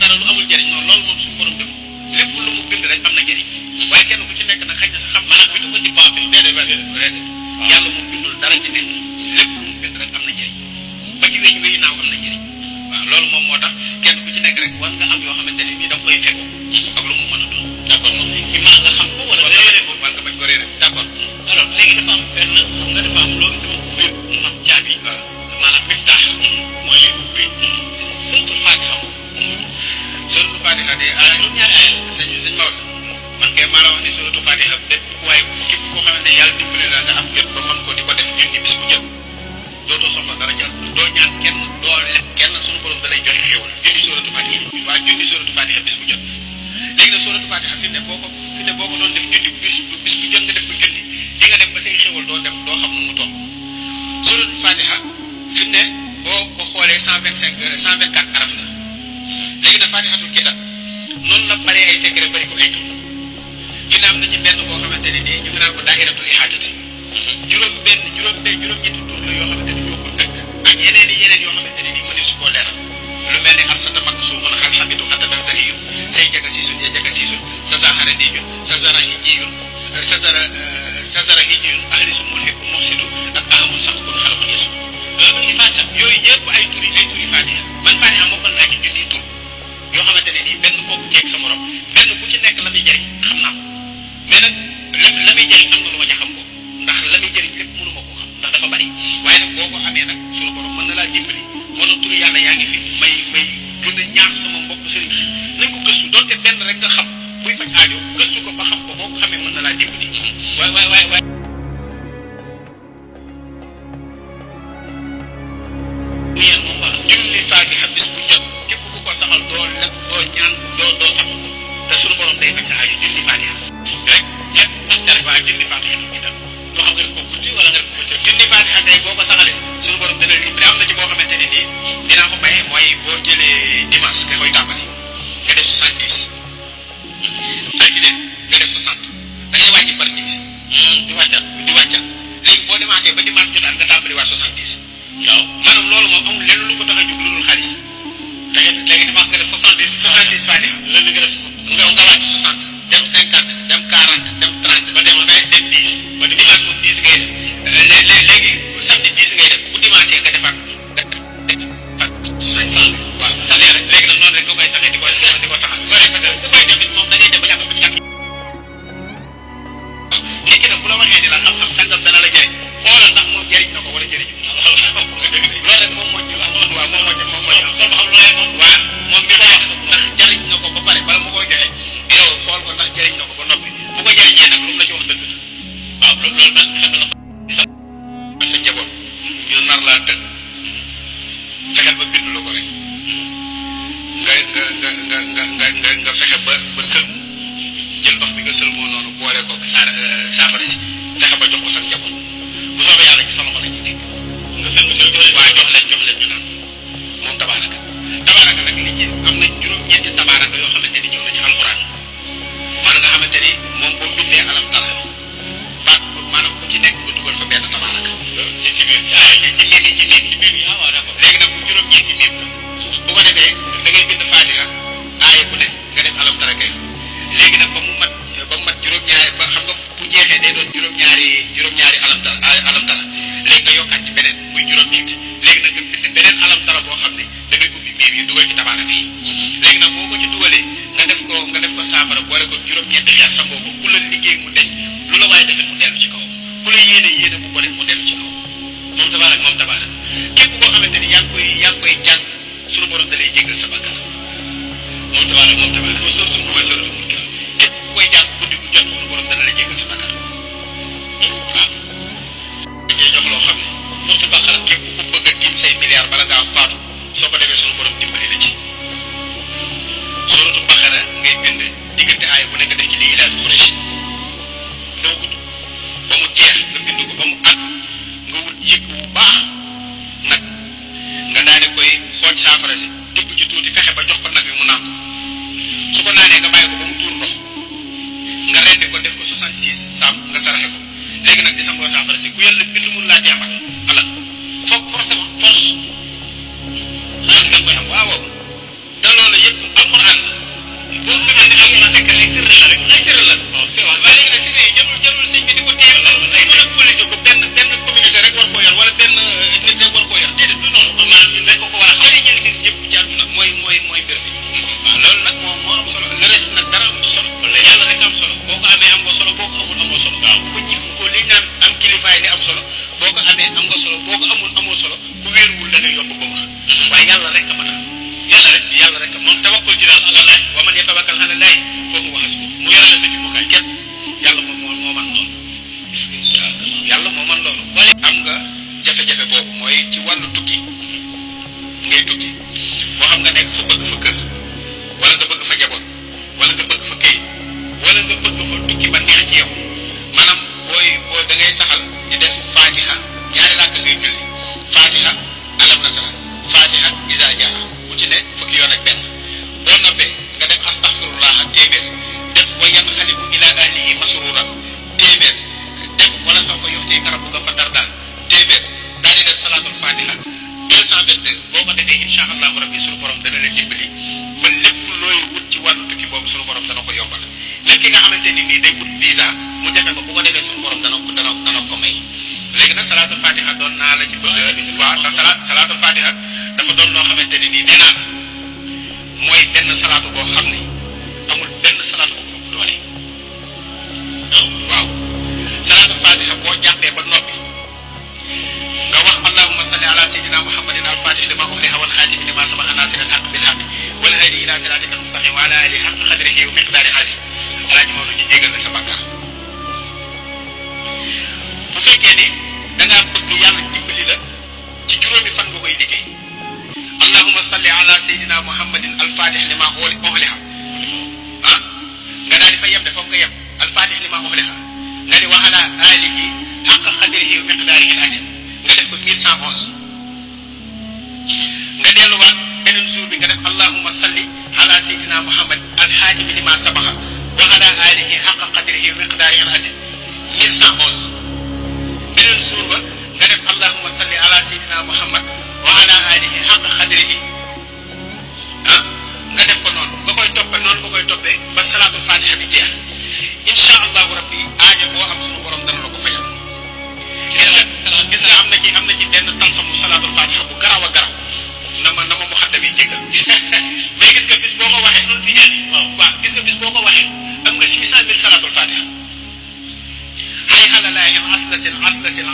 dara lu amul njëriñ non loolu moom suñu borom def lépp lu mu bind rek am na njëriñ waaye kenn ku ci nekk nag xëy na sa xam maanaam bitu ko ci baatil déedéet yàlla moom bindul dara ci nit lépp lu mu bind rek am na njëriñ ba ci weñ wi naaw am na njëriñ waaw loolu moom moo tax kenn ku ci nekk rek war nga am yoo xamante ne nii da nga koy fekku ak lu mu mën a doon d'accord moom ci maa nga xam ko wala nga bañ ko réere d'accord alors léegi dafa am benn xam nga dafa am loolu dafa ubbi dafa am caabi maanaam miftaax mooy li ubbi suratul Fatiha suratul Fatiha de juróom-ñaari aaya sëñ Maodo man kay maa la wax ni suratul Fatiha bépp waaye képp koo xamante ne yàlla dimbali la nga am jot ba mën ko di ko def junni bis bu jot dootoo soxla dara jàll doo ñaan kenn doo leb kenn suñu borom da lay joxe xéwal junni suratul Fatiha waa junni suratul Fatiha bis bu jot léegi nag suratul Fatiha fi ne boo ko doon def junni bis bu jot nga def ko junni di nga dem ba say xéwal doo xam nu mu toll suratul Fatiha fi ne boo ko xoolee 124 araf la léegi nag Fatihatul kitab noonu la bari ay secret bari ko ay tur fi ne am na ci benn boo xamante ne nii ñu ngi naan ko daa'iratul ihaatati juróom-ñetti tur la yoo xamante ne ñoo ko dëkk ak yeneen yoo xamante ne nii mënees su koo leeral lu mel ne arsata makk suuxun xal xamidu xataban sahiyu say jaga siisun ya jaga siisun sasaaxara diijun sasara hijiyun sasara hijiyun ahli su mulhiku muxsidu ak ahamul sax kun xalaxun yesu loolu ñu Fatiha yooyu yëpp ay turi Fatiha man Fatiha moo ko naa ci junni tur yoo xamante ne nii benn bokku ceeg sa morom benn bu ci nekk la muy jëriñ xam naa ko mais nag la muy jëriñ am na lu ma ca xam ko ndax la muy jëriñ lépp mënu ma koo xam ndax dafa bari waaye nag boo ko amee nag suñu borom mën na laa dimbali moo tax turu yàlla yaa ngi fi may gën a ñaax sama mbokk sëriñ si nañ ko gëstu doonte benn rek nga xam buy faj aajo gëstu ko ba xam ko boo ko xamee mën na laa dimbali waay yéen moom wax junni Fatiha bis bu jot képp ku ko saxal doo leb doo ñaan doo sax te suñu borom day faj sa aajo junni Fatiha rek ñett sax ca rek waaye junni Fatiha itam moo xam nga def ko guddi wala nga def ko bëccëg junni Fatiha tey boo ko saxalee suñu borom dana dimbali am na ci boo xamante ne nii dinaa ko maye mooy boo jëlee dimanche nga koy tàmbali nga def 70 altine nga def 60 da ngay wàññi par 10 di wàccal léegi boo demaatee ba dimanche jotaat nga tàmbali waat 70 waaw maanaam loolu moom amul lenn lu ko tax a jóg lu dul xaalis da ngay léegi dimanche nga def 70 Fatiha léegi nga def nga wàcc 60 dem 50 dem 40 dem 30 ba dem 20 dem 10 ba dimanche moom 10 ngay def léegi samedi 10 ngay def bu dimanche nga defaat waaw saxee rek léegi nag noonu rek nga koy saxee di ko saxal bu koy def it moom da ngay dem ba yàgg ba ci yàgg nit ki nag bu la waxee ni la xam-xam sangam dana la jëriñ xoolal ndax moom jëriñ na ko wala jëriñu loolu rek moom moo ci waaw moom moo soo xam loolee moom waaw moom mi ko wax ndax jëriñ na ko ba pare bala mu koy joxe yow xool ko ndax jëriñ na ko ba noppi bu ko jëriñee nag lu mu la ci wax dëgg la waaw loolu nag xam na sa njaboot ñu nar laa tënk fexeel ba bind la ko rek nga fexe ba sëlmu jël ndox bi nga sëlmoo noonu boole ko saafara si fexe ba jox ko sa njaboot bu soobee yàlla ci sa loxo la ñuy nekk nga sëlmu si waaye jox leen ñu naan moom tabaaraka nag li ci am na juróom-ñeenti tabaaraka yoo xamante ni ñëw na ci alxuraan maanaam nga xamante ni moom boo bindee alam tara baat maanaam ku ci nekk nga dugal fa benn tabaaraka ci biir waaw d'accord léegi nag bu juróom-ñeenti néeg bu ko defee da ngay bind Fatiha aaya bu ne nga def alam tara kay léegi nag ba mu mat juróom-ñaari ba xam nga bu jeexee day doon juróom-ñaari alam tara léegi nga yokkaat ci beneen muy juróom-ñeent léegi nag nga bind beneen alam tara boo xam ne da ngay ubbi miir yi dugal ci tabaaraka yi léegi nag boo ko ci dugalee nga def ko saafara boole ko juróom-ñeenti xeer sangoo ko ku la liggéey mu deñ lu la waaye defee mu dellu ci kaw ku la yéene bu ko def mu dellu ci kaw moom tabaaraka képp koo xamante ni yaa ngi koy jàng sunu borom da lay jéggal sa bakkan moom tabaaraka mooy sortu mulk képp ku koy jàng guddi gu jot sunu borom dana la jéggal sa bakkan waaw dañuy jox loo xam ne sortu Baqara képp ku bëgg a tiim say milliards bala ngaa faatu soo ko defee sunu borom dimbali la ci sortu Baqara ngay bind diggante aaya bu nekk def ci lii ilaa fi Quraysh doo gudd ba mu jeex nga bind ko ba mu àgg nga wut yëg bu baax nag nga daal di koy xooj saafara si tibb ci tuuti fexe ba jox ko nag bi mu naan ko su ko naanee nga bàyyi ko ba mu tuur ndox nga rendi ko def ko 66 saam nga saraxe ko léegi nag di sangoo saafara si ku yàlla bind mun laa jaamal alal forcément force da nga koy am waaw te loolu yëpp alxuraan amee am nga solo boo ko amul amoo solo ku wéeruwul da ngay yomb ba wax waaye yàlla rek a mën a yàlla rek moom tawakkul ci daal Allah wa man yatawakkal ala Allah fa huwa hasbuh mu yore la sa jumtukaay képp yàlla moom moo man loolu yàlla moo man loolu wala am nga jafe-jafe boobu mooy ci wàllu tukki ngay tukki moo xam nga nekk fa bëgg fa kër wala nga bëgg fa jaboot wala nga bëgg fa këyit wala nga bëgg fa tukki ba neex ci yow maanaam boo da ngay saxal di def fatiha ñaari rakk ngay julli fatiha alam nasara fatiha isa jaa bu ci ne fukki yoon ak benn boo noppee nga def astaghfirullah téeméer def wa yanqalibu ila ahlihi masruran téeméer def wala sawfa yu'tika rabbuka fatarda téeméer daal di def salatul fatiha 222 boo ko defee incha allahu rabbi sunu borom dana leen dimbali ba lépp looy wut ci wàllu tukki boobu sunu borom dana ko yombal léegi ki nga xamante ni nii day wut visa mu jafe ko bu ko defee sunu borom dana ko may léegi nag salaatul fatiha doon naa la ci bëgg waaw ndax salaatul fatiha dafa doon loo xamante ni nii nee naa la mooy benn salaatu boo xam ne amul benn salaatu bu ëpp doole waaw salaatul fatiha boo jàppee ba noppi nga wax allahumma salli ala sayyidina muhammadin al-fatih lima ughliqa wal khatim lima sabaqa nasir al-haqq bil haqq wal hadi ila siratika al-mustaqim wa ala alihi haqqa qadrihi wa miqdari azim alaaji Maodo ñu jégal la sa bàkkaar bu fekkee ni da ngaa bëgg yàlla dimbali la ci juróomi fan nga koy liggéey allahumma salli ala sayyidina muhammadin al-fatih lima ughliqa nga daal di fa yem de foofu nga yem al-fatih lima ughliqa nga ni wa ala alihi haqqa qadrihi wa miqdarihi al-azim nga def ko 1111 nga delluwaat beneen jour bi nga def allahumma salli ala sayyidina muhammad al-haatimi lima sabaqa wa ala alihi haqqa qadrihi wa miqdarihi al-azim 1111 beneen jour ba nga def allahumma salli ala sayyidina muhammad wa ala alihi haqqa qadrihi nga def ko noonu nga koy toppee ba salaatul fatiha bi jeex incha allahu rabbi aajo boo am sunu borom dana la ko fayal. gis nga am na ci benn talsamu salaatul fatiha bu garaaw a garaaw na ma muxaddam yi jéggal mais gis nga bis boo ko waxee waaw gis nga bis boo ko waxee am nga 600 000 salaatul fatiha hay xalalaahin aslasin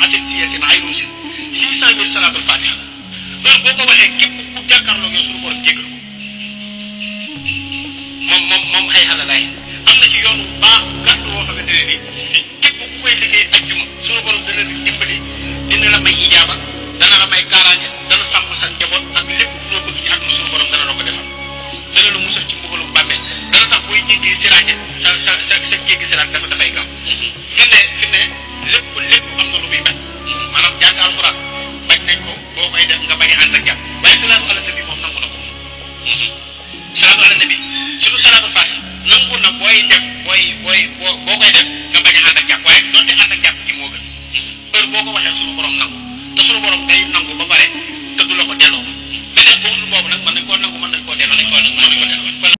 asil siyasin ayrusin 600 000 salaatul fatiha la heure boo ko waxee képp ku jàkkaarloo yow suñu borom jéggal ko moom hay xalalaahin am na ci yoon bu baax bu gàtt boo xamante ne nii képp ku koy liggéey ak juma suñu borom dana dimbali dina la may ijaaba dana la may kaaraange dana sàmm sa njaboot ak lépp loo bëgg ci àdduna suñu borom dana la ko defal dana la musal ci mbugalum bàmmeel dana tax booy jéggi siraat sa jéggi siraat dafay gaaw fi ne lépp am na lu muy bañ maanaam jàng alxuraan bañ nañ ko boo koy def nga bañ a ànd ak jàpp waaye salaatu ala nabi moom nangu na ko salaatu ala nabi surtout salaatul fatiha nangu na boo koy def nga bañ a ànd ak jàpp waaye donte ànd ak jàpp gi moo gën heure boo ko waxee suñu borom nangu te suñu borom day nangu ba pare te du la ko delloo beneen boobu nag mën nañ koo nangu mën nañ koo delloo